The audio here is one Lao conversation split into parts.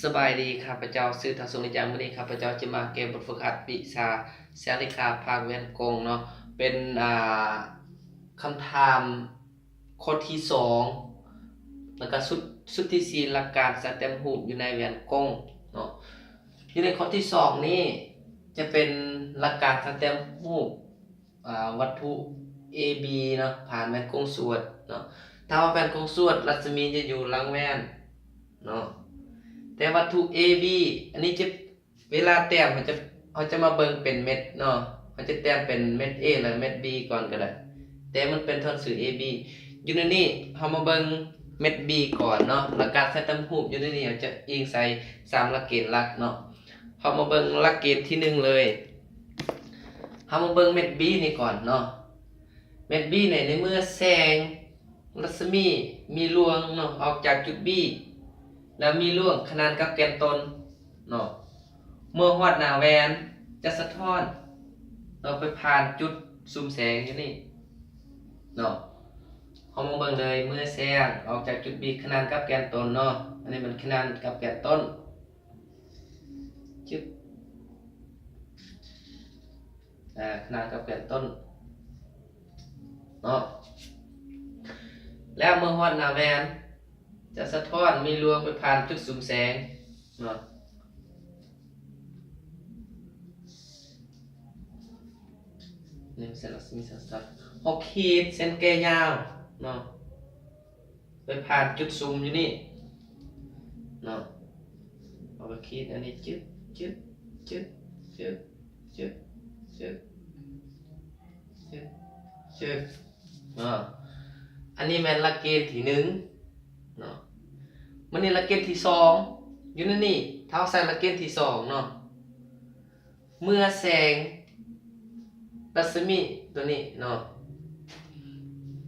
ສະບາຍດີ ຂ້າພະເຈົ້າຊື່ ທ້າວ ສຸງ ລິຈັງ. ມື້ນີ້ຂ້າພະເຈົ້າຈະມາແກ້ບົດຝຶກຫັດວິຊາແສງເລຂາພາກແຫວນກົງເນາະ ເປັນ ອ່າ ຄຳຖາມຂໍ້ທີສອງ ແລ້ວກະຊຸດ ຊຸດທີສີ່ ຫຼັກການສະແຕັມຮູບຢູ່ໃນແຫວນກົງເນາະ. ຢູ່ໃນຂໍ້ທີສອງນີ້ຈະເປັນຫຼັກການສະແຕັມຮູບ ອ່າ ວັດຖຸ ເອ ບີ ເນາະ ຜ່ານແຫວນກົງສວດເນາະ. ຖ້າວ່າແຫວນກົງສວດ ລັດສະໝີຈະຢູ່ຫຼັງແຫວນເນາະ ແຕ່ວັດຖຸ ເອ ບີ ອັນນີ້ຈະ ເວລາແຕ້ມເຮົາຈະ ເຮົາຈະມາເບິ່ງເປັນເມັດເນາະ ເຮົາຈະແຕ້ມເປັນເມັດ A ແລະເມັດ B ກ່ອນກໍໄດ້ ແຕ່ມັນເປັນທ່ອນຊື່ A B. ຢູ່ໃນນີ້ເຮົາມາເບິ່ງເມັດ B ກ່ອນເນາະ. ຫຼັກການສະແຕັມຮູບຢູ່ໃນນີ້ເຮົາຈະອີງໃສ່ສາມຫຼັກເກນຫຼັກເນາະ. ເຮົາມາເບິ່ງຫຼັກເກນທີໜຶ່ງເລີຍ ເຮົາມາເບິ່ງເມັດ B ນີ້ກ່ອນເນາະ. ເມັດ B ນີ້ ໃນເມື່ອແສງ ລັດສະໝີມີລວງເນາະ ອອກຈາກຈຸດ B ແລ້ວມີລວງຂະໜານກັບແກນຕົ້ນເນາະ ເມື່ອຮອດໜ້າແຫວນຈະສະທ້ອນເນາະ ໄປຜ່ານຈຸດສຸມແສງຢູ່ນີ້ເນາະ. ເຮົາມາເບິ່ງເລີຍ ເມື່ອແສງອອກຈາກຈຸດ B ຂະໜານກັບແກນຕົ້ນເນາະ ອັນນີ້ມັນຂະໜານກັບແກນຕົ້ນ ຈຶບ ອ່າ ຂະໜານກັບແກນຕົ້ນເນາະ ແລ້ວເມື່ອຮອດໜ້າແຫວນ ຈະສະທ້ອນມີລວງໄປຜ່ານຈຸດສຸມແສງເນາະ. ນີ້ເສັ້ນລັດສະໝີສະທ້ອນ ເຮົາຂີດເສັ້ນແກ່ຍາວເນາະ ໄປຜ່ານຈຸດສຸມຢູ່ນີ້ເນາະ. ເຮົາກໍຂີດອັນນີ້ ຈຶບ ຈຶບ ຈຶບ ຈຶບ ຈຶບ ຈຶບ ຈຶບ ຈຶບເນາະ. ອັນນີ້ແມ່ນຫຼັກເກນທີໜຶ່ງເນາະ. ບັດນີ້ຫຼັກເກນທີສອງ ຢູ່ໃນນີ້ ຖ້າເຮົາໃສ່ຫຼັກເກນທີສອງເນາະ ເມື່ອແສງລັດສະໝີຕົວນີ້ເນາະ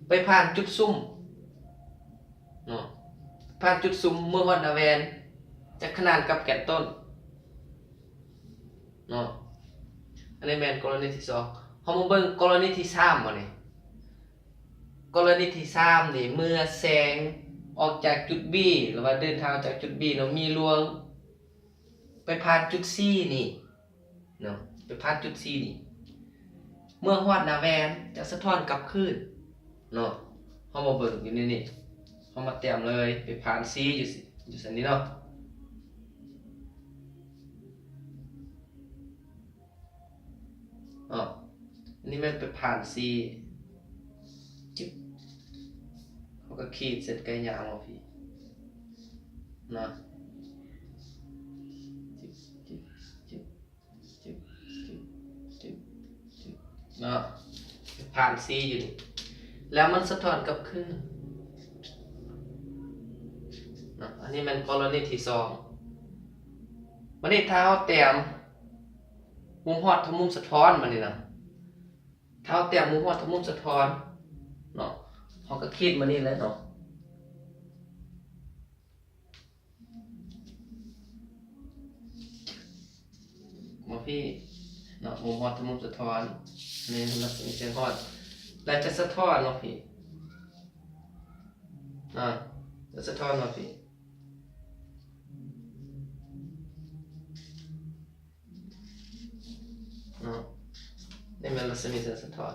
ໄປຜ່ານຈຸດສຸມເນາະ ຜ່ານຈຸດສຸມ ເມື່ອຮອດໜ້າແຫວນ ຈະຂະໜານກັບແກນຕົ້ນເນາະ. ອັນນີ້ແມ່ນກໍລະນີທີສອງ. ເຮົາມາເບິ່ງກໍລະນີທີສາມບາດນີ້. ກໍລະນີທີສາມນີ້ ເມື່ອແສງອອກຈາກຈຸດ B ຫຼືວ່າເດີນທາງອອກຈາກຈຸດ B ເນາະ ມີລວງໄປຜ່ານຈຸດ C ນີ້ ເນາະ ໄປຜ່ານຈຸດ C ນີ້ ເມື່ອຮອດໜ້າແຫວນຈະສະທ້ອນກັບຄືນເນາະ. ເຮົາມາເບິ່ງຢູ່ໃນນີ້ ເຮົາມາແຕ້ມເລີຍ ໄປຜ່ານ C ຢູ່ ຢູ່ຊັ້ນນີ້ເນາະ ເນາະ. ອັນນີ້ແມ່ນໄປຜ່ານ C ຈຶບ ເຮົາກໍຂີດເສັ້ນໄກຍາວມາພີ້ເນາະ ຈຶບ ຈຶບ ຈຶບ ຈຶບ ຈຶບ ຈຶບ ຈຶບ ເນາະ ຜ່ານ C ຢູ່ນີ້ ແລ້ວມັນສະທ້ອນກັບຄືນເນາະ. ອັນນີ້ແມ່ນກໍລະນີທີສອງ. ບັດນີ້ຖ້າເຮົາແຕ້ມມຸມຮອດທາງມຸມສະທ້ອນ ບັດນີ້ນະ ຖ້າເຮົາແຕ້ມມຸມຮອດທາງມຸມສະທ້ອນເນາະ ເຮົາກໍຂີດມານີ້ແຫຼະເນາະ. ມາພີ້ເນາະ ມຸມຮອດທາງມຸມສະທ້ອນ ນີ້ລັດສະໝີແສງຮອດ ແລ້ວຈະສະທ້ອນມາພີ້ເນາະ ຈະສະທ້ອນມາພີ້ເນາະ. ນີ້ແມ່ນລັດສະໝີແສງສະທ້ອນ.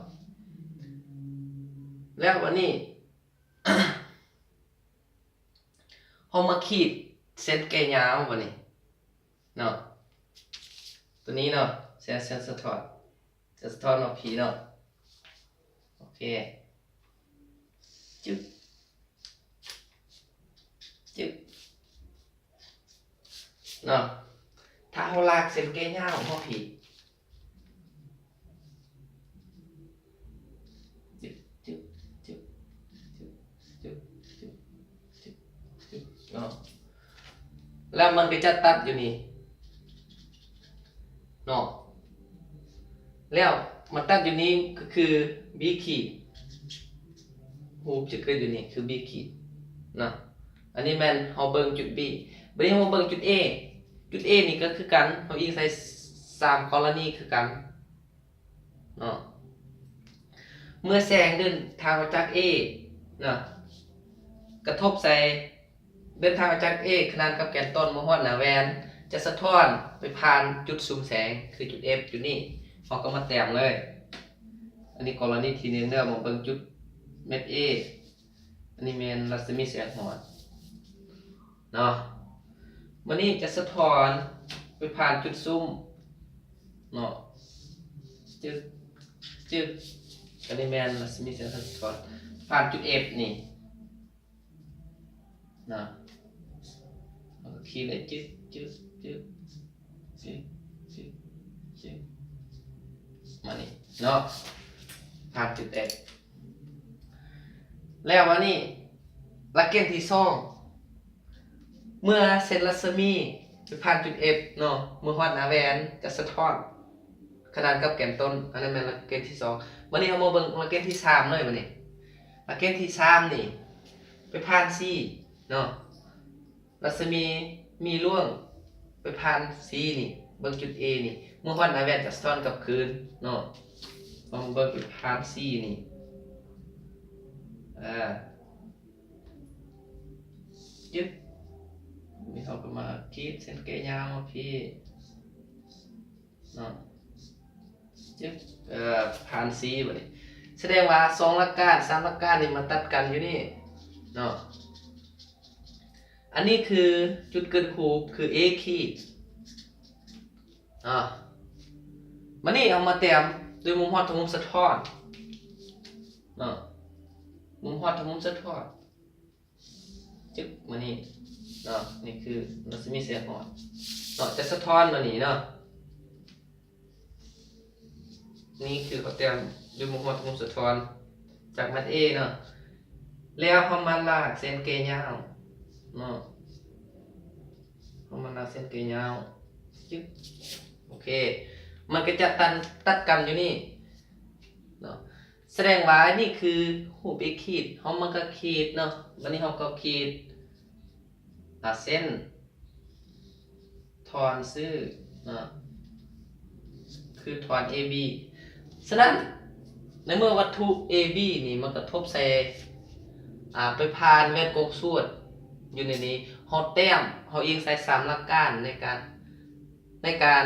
ແລ້ວບັດນີ້ ເຮົາມາຂີດເສັ້ນແກ່ຍາວບັດນີ້ເນາະ ຕົວນີ້ເນາະ ແສງ ແສງສະທ້ອນ ແສງສະທ້ອນມາພີ້ເນາະ. ໂອເຄ ຈຶບ ຈຶບ ເນາະ. ຖ້າເຮົາລາກເສັ້ນແກ່ຍາວມາພີ້ ຈຶບ ຈຶບ ຈຶບ ຈຶບ ເນາະ ແລ້ວມັນກໍຈະຕັດຢູ່ນີ້ເນາະ ແລ້ວມາຕັດຢູ່ນີ້ກໍຄື B ຂີດ ຮູບຈະເກີດຢູ່ນີ້ຄື B ຂີດເນາະ. ອັນນີ້ແມ່ນເຮົາເບິ່ງຈຸດ B. ບັດນີ້ເຮົາມາເບິ່ງຈຸດ A. ຈຸດ A ນີ້ກໍຄືກັນ ເຮົາອີງໃສ່ສາມກໍລະນີຄືກັນເນາະ. ເມື່ອແສງເດີນທາງອອກຈາກ A ເນາະ ກະທົບໃສ່ ເດີນທາງອອກຈາກ A ຂະໜານກັບແກນຕົ້ນມາຮອດໜ້າແວ່ນ ຈະສະທ້ອນໄປຜ່ານຈຸດສຸມແສງ ຄືຈຸດ F ຈຸດນີ້ ເຮົາກໍມາແຕ້ມເລີຍ. ອັນນີ້ກໍລະນີທີໜຶ່ງເດີ ມາເບິ່ງຈຸດເມັດ A ອັນນີ້ແມ່ນລັດສະໝີແສງຮອດເນາະ. ບາດນີ້ຈະສະທ້ອນໄປຜ່ານຈຸດສຸມເນາະ ຈຶກ ຈຶກ ອັນນີ້ແມ່ນລັດສະໝີແສງສະທ້ອນຜ່ານຈຸດ F ນີ້ ນະ ເຮົາກໍຂີດເລີຍ ຈຶກ ຈຶກ ຈຶກ ຈຶກ ຈຶກ ຈຶກ ມານີ້ເນາະ ຜ່ານຈຸດ F ແລ້ວບາດນີ້ ຫຼັກເກນທີສອງ ເມື່ອເສັ້ນລັດສະໝີໄປຜ່ານຈຸດ F ເນາະ ເມື່ອຮອດໜ້າແວ່ນ ຈະສະທ້ອນ ຂະໜານກັບແກນຕົ້ນ ອັນນັ້ນແມ່ນຫຼັກເກນທີສອງ. ບາດນີ້ເຮົາມາເບິ່ງຫຼັກເກນທີສາມເລີຍບາດນີ້. ຫຼັກເກນທີສາມນີ້ ໄປຜ່ານ C ເນາະ ລັດສະໝີມີລ່ວງໄປຜ່ານ C ນີ້ ເບິ່ງຈຸດ A ນີ້ ເມື່ອຮອດໜ້າແວ່ນຈະສະທ້ອນກັບຄືນເນາະ. ເຮົາມາເບິ່ງໄປຜ່ານ C ນີ້ ອາ ຈຶກ ນີ້ເຮົາກໍມາຂີດເສັ້ນແກ່ຍາວມາພີ້ ເນາະ ຈຶກ ເອີ ຜ່ານ C ບາດນີ້ ສະແດງວ່າສອງຫຼັກການ ສາມຫຼັກການນີ້ມາຕັດກັນຢູ່ນີ້ເນາະ. ອັນນີ້ຄືຈຸດເກີດຮູບ ຄື A ຂີດ ອາ ບາດນີ້ເຮົາມາແຕ້ມດ້ວຍມຸມຮອດທາງມຸມສະທ້ອນເນາະ ມຸມຮອດທາງມຸມສະທ້ອນ ຈຶກ ມານີ້ເນາະ ນີ້ຄືລັດສະໝີແສງຮອດເນາະ ຈະສະທ້ອນມານີ້ເນາະ. ນີ້ຄືເຮົາແຕ້ມດ້ວຍມຸມຮອດທາງມຸມສະທ້ອນຈາກເມັດ A ເນາະ. ແລ້ວເຮົາມາລາກເສັ້ນແກ່ຍາວເນາະ ເຮົາມາລາກເສັ້ນແກ່ຍາວ ຈຶກ ໂອເຄ ມັນກໍຈະຕັດ ຕັດກັນຢູ່ນີ້ເນາະ. ສະແດງວ່ານີ້ຄືຮູບ A ຂີດ ເຮົາມັນກໍຂີດເນາະ. ບາດນີ້ເຮົາກໍຂີດ ອາ ເສັ້ນ ທ່ອນຊື່ເນາະ ຄືທ່ອນ AB. ສະນັ້ນ ໃນເມື່ອວັດຖຸ AB ນີ້ມັນກະທົບໃສ່ ອາ ໄປຜ່ານແວ່ນກົງສ່ວນຢູ່ໃນນີ້ ເຮົາແຕ້ມ ເຮົາອີງໃສ່ສາມຫຼັກການໃນການ ໃນການ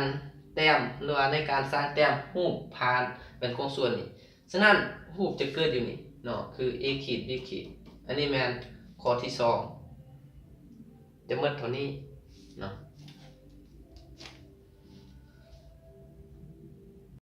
ແຕ້ມ ຫຼືວ່າໃນການສ້າງແຕ້ມຮູບຜ່ານແວ່ນກົງສ່ວນນີ້. ສະນັ້ນ ຮູບຈະເກີດຢູ່ນີ້ເນາະ ຄື A ຂີດ B ຂີດ. ອັນນີ້ແມ່ນຂໍ້ທີສອງ ຈະໝົດເທົ່ານີ້ເນາະ.